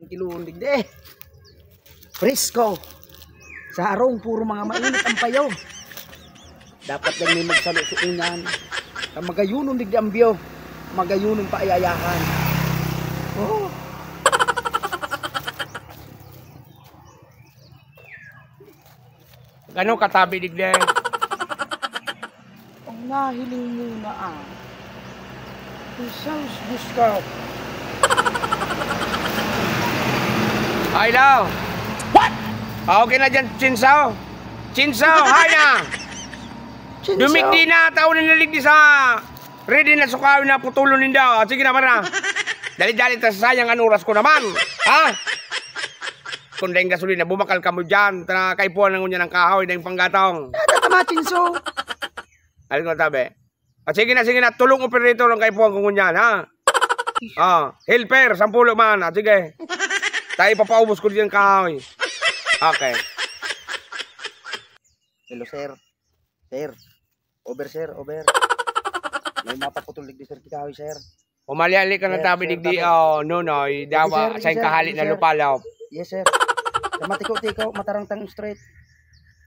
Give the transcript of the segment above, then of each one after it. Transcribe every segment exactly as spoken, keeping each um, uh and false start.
Kilundig de. Presko. Sa harong, puro mga mainit ang payo. Dapat lang may magsalo-salo niyan. Ang magayunon digdi ang biyo. Magayunon pa ayayahan. Oh. Gano katabi digdi? Ang nahiling mo na ah. Jesus, Diyos ko. Ay, Lao. What? Ah, okay na dyan, Chinsaw. Chinsaw, hi na. Chinsaw. Dumigdi na, tao na naligdi sa ready na sukawi na putulon ninda. Ah, sige na, para. Dali-dali, ta sayang ang oras ko naman. Ha? Kung dahil gasolina, bumakal kamo dyan. Tara, kaipuhan na ngunyan ang kahoy, dahil panggatong. Nada ka, Machinso. Ano ko tabi? Ah, sige na, sige na. Tulong operator ang kaipuhan ko ngunyan, ha? Ah, helper, sampulo man. Ah, sige. Tayo, papaubos ko diyan kahoy. Okay. Hello, sir. Sir. Over, sir. Over. May mapaputol digdi, sir, kahoy, sir. Umali-ali ka na Sir, tabi sir, digdi, tabi. Oh, no, no, Sige, dawa, sir, sa sige, sir, kahali sige, na sir. Lupalaw. Yes, sir. Sa matiko-tiko, matarangtang straight.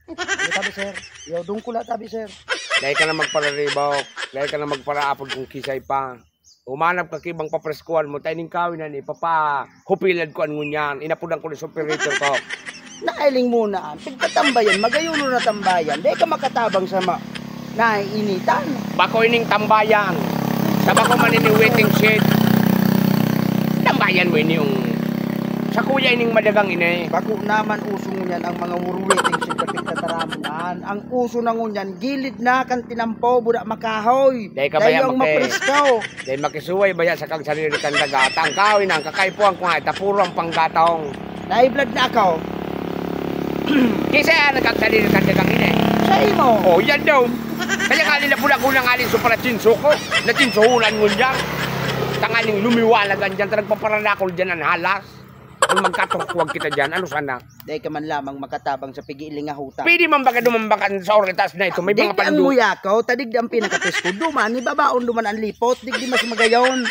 Ano tabi, sir? Yo, dungkula tabi, sir. Dahil ka na magpararibok, dahil ka na magparaapod kung kisay pa. Umanap ka kibang papreskuhan mo, taining kawin na ni, papahupilad ko an ngunyan, inapudan ko ni superior ko. Nailing mo na, pigtatambayan, magayon na tambayan, di ka makatabang sa ma-, naiinitan. Bako ining tambayan, sa bako man ini waiting shed. Tambayan mo ini yung sa kuya ining madagang ini. Bako naman uso ngunyan ang mga waiting shed na pigtataraman. Ang uso na ngunyan, gilid na kan tinampo, buda makahoy. Dahil ka Dahil baya yung maki- mapresko. Dahil makisuway baya sa kag sarili kan daga. Tangkaw inang kakaipuhan ko nga, itapuro ang panggatong. Naiblad na ako. Kisa yan, nagkagdali ng kandagang ini. Sa imo. Oh, yan daw. Kaya nga nila pula ko nang aling supra chinso ko. Na chinsohulan mo dyan. Tanganing lumiwanag ang dyan. Nagpaparadakol dyan ang halas. Kung magkatukwag kita dyan, ano sana? Dahil ka man lamang makatabang sa pigiling nga hutang. Pwede man baga dumambakan sa oritas na ito? May mga Digdi ang pandu- muyakaw, tadig di ang pinakapresko. Duman, ibabaon duman ang lipot, digdi mas magayon.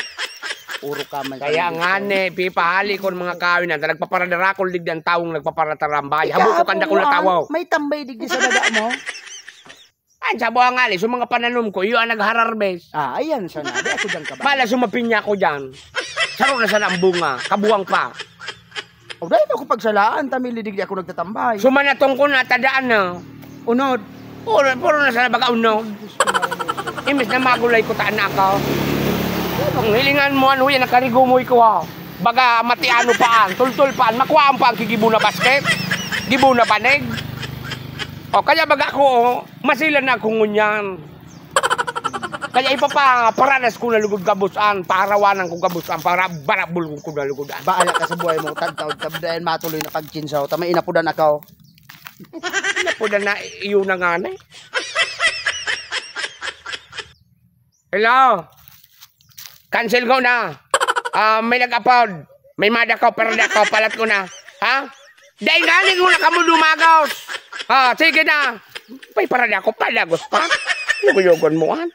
Puro ka man Kaya sa nga lipot. Ni, pipahali ko ang mga kawin na nagpaparadarakol digdi ang taong nagpaparatarambay. Habo ko kanda ko na Ikaw, tawaw. May tambay digdi sa daga mo? Ay, sa buwang ali, so mga pananom ko, iyo ang naghararbes. Ah, ayan sana. Di ako dyan kabalo. Mala, sumapinya ko dyan. Saro na sana ang bunga. Kabuwang pa. O, dahil ako pagsalaan, tamili digdi ako nagtatambay. Sumanatong ko na, tadaan na. Unod. Puro, puro na sana baga unod. Imbis na magulay ko, taan na ako. Ang hilingan mo, ano yan, nakarigomoy ko, ha. Baga matiano paan, tultol paan, makuhaan paan, kigibo na basket, gibo na banig. O, kaya baga ko, o, masilan na akong ngunyan. Kaya ipapaparanas ko na lugod gabusan, parawanan ko gabusan, para barabol ko na lugod. Bahala ka sa buhay mo, tagtaod ka, dayan matuloy na pagchinsaw, tama inapudan ako. Inapudan na, iyo na nga na eh. Hello? Cancel ko na. Ah, may nag-apod. May madakaw, pero dakaw, palat ko na. Ha? Dahil nga, hindi ko na kamo dumagos. Ah, sige na. May para na ako, palagos pa. Yugo-yugon mo, an?